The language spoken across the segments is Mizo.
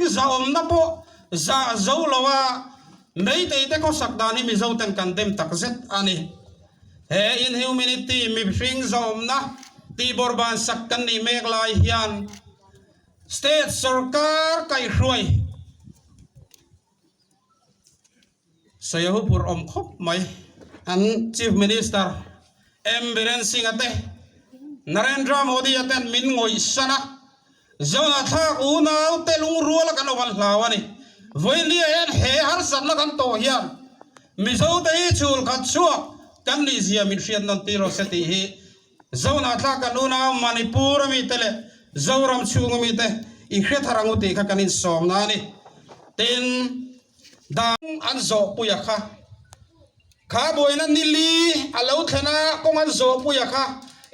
zahawmna pawh zah zo lo a, Meitei te khawsak dan hi Mizo ten kan dem tak zet a ni. He inhumanity, mihring zahawmna tihbawrhban sak kan nih mek lai hian State sorkar kaihhruai Sawiahu pur awm khawp mai. An Chief Minister M Biren Singh-a te, Narendra Modi-a ten min ngawihsan a, Zona thlak unau te lungruala kan awm an hlau a ni. Vawiindia hian he harsatna kan tawh hian Mizote hi chhul khat chhuak kan nih zia min hriat nawn tir rawh se tih hi Zona thlak kan unau Manipur a mite leh Zoram chhung a mite i hre thar ang u tih kha kan insawmna a ni. Tin, dang an zawhpui a kha. Kha buaina ni li a lo thlen a, kawng an zawhpui a kha.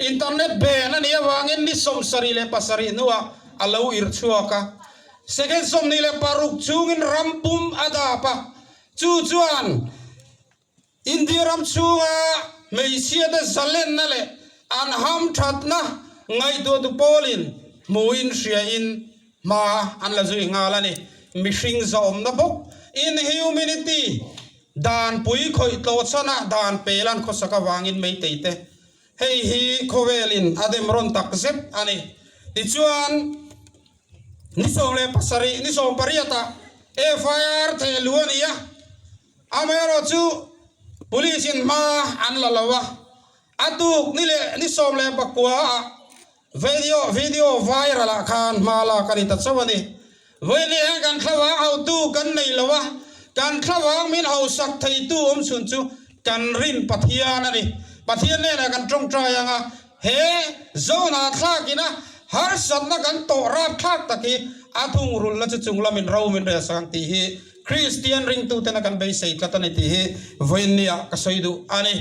Internet ban a nih avangin ni 77 hnuah a lo irh chhuak a. Second 26 chungin ram pum a dap a, chu chuan India ram chhunga hmeichhiate zalenna leh an hamthatna ngaihtuahtu pawlin hmuin hriain hma an la zui nghal a ni. Mihring zawmna bawk, inhumanity, danpui khawih tlawhchhana dan pelan khawsak avangin meitei te hei hi khawvelin a dem rawn tak zet a ni. Tichuan, ni 17, ni 18 ah FIR thehluh a ni a, Amaherawhchu, Police in hma an la lo a, a tuk ni leh ni 19 ah video video viral ah khan hma lak a ni ta chauh a ni. Vawiin hian kan thlavang hotu kan nei lo a, kan thlavang min hausak theitu awm chhun chu kan rin Pathian a ni. Pathian hnenah kan tawngtai ang a, he zone ah thlakin a harsatna kan tawh rapthlak tak hi a thungrulhna chu chunglamin ro min rel sak ang tih hi Kristian ringtutena kan beisei tlat a ni tih hi vawiinniah ka sawi duh a ni.